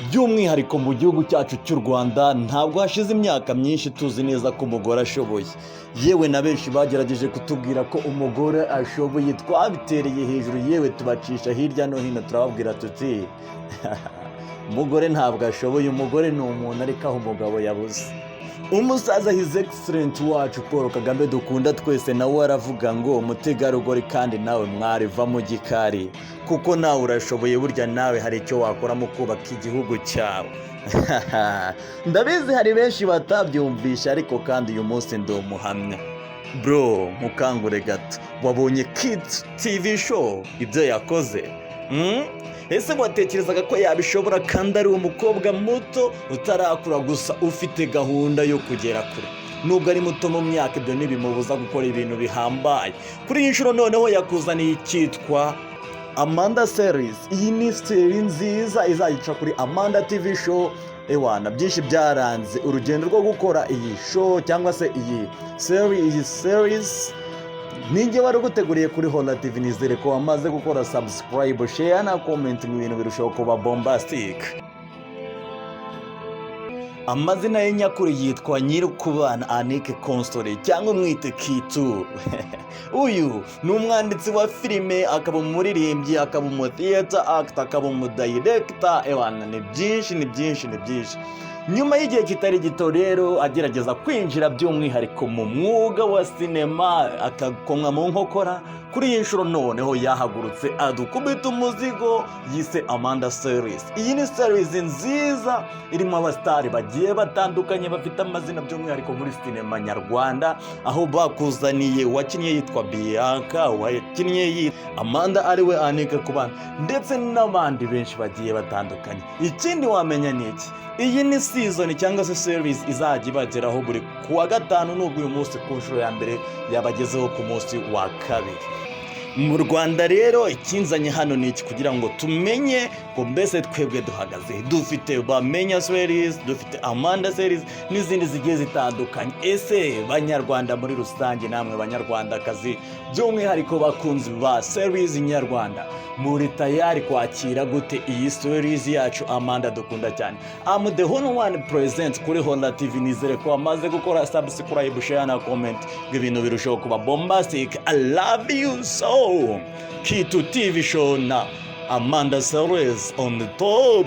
By'umwihariko mu gihugu cyacu cy'u Rwanda, ntabwo hashize imyaka myinshi tuzi neza ko umugore ashoboye. Yewe, na benshi bagerageje kutubwira ko umugore ashoboye, twabitereye hejuru, yewe tubacisha hirya no hino, turababwira tuti: "Umugore ntabwo ashoboye, umugore ni umuntu ariko aho umugabo yabuze." Umusaza His Excellency wacu Paul Kagame dukunda twese nawe aravuga ngo: "Umutegarugori kandi nawe mwari, va mu gikari, kuko nawe urashoboye. Burya nawe hari icyo wakora mu kubaka igihugu cyawe." Ndabizi hari benshi batabyumvisha, ariko kandi uyu munsi ndi umuhamya. Bro, nkukangure gato, wabonye Kids TV Show ibyo yakoze? Ese watekerezaga ko yabishobora kandi ari umukobwa muto utarakura, gusa ufite gahunda yo kugera kure? Nubwo ari muto mu myaka, ibyo ntibimubuza gukora ibintu bihambaye. Kuri iyi nshuro noneho yakuzaniye icyitwa Amanda Series. Iyi ni series nziza izayica kuri Amanda TV Show. Ewana, byinshi byaranze urugendo rwo gukora iyi show cyangwa se iyi series. Iyi series ninjye wari uguteguriye kuri Hola TV. Nizere ko wamaze gukora subscribe, share na comment, mu bintu birushaho kuba bombastic. Amazina ye nyakuri yitwa Nyirukubana Anike Constore, cyangwa umwite Kitu. Uyu ni umwanditsi wa filime, akaba umuririmbyi, akaba umu theatre actor, akaba umu director. Ewana, ni byinshi, ni byinshi, ni byinshi. Nyuma y'igihe kitari gito rero agerageza kwinjira by'umwihariko mu mwuga wa sinema, akakomwa mu nkokora, kuri iyi nshuro noneho yahagurutse adukubita umuzigo yise Amanda Series. Iyi ni series nziza irimo abasitari bagiye batandukanye bafite amazina, by'umwihariko muri sinema nyarwanda, aho bakuzaniye uwakinnye yitwa Bianca, uwakinnye yitwa Amanda ariwe Anika Kubana, ndetse n'abandi benshi bagiye batandukanye. Ikindi wamenya ni iki: iyi ni season cyangwa se series izajya ibageraho buri kuwa gatanu, nubwo uyu munsi ku nshuro ya mbere yabagezeho ku munsi wa kabiri. Mu Rwanda rero, ikinzanye hano ni iki: kugira ngo tumenye ngo mbese twebwe duhagaze. Dufite Bamenya Series, dufite Amanda Series n'izindi zigiye zitandukanye. Ese Banyarwanda muri rusange, namwe Banyarwandakazi, by'umwihariko bakunzi ba series nyarwanda, muri tayari kwakira gute iyi series yacu Amanda dukunda cyane? Am the one one present kuri Hola TV. Nizere ko wamaze gukora subscribe, share na comment, ngo ibintu birushaho kuba bombastic. I love you so. Kitu TV Show na Amanda Series on the top.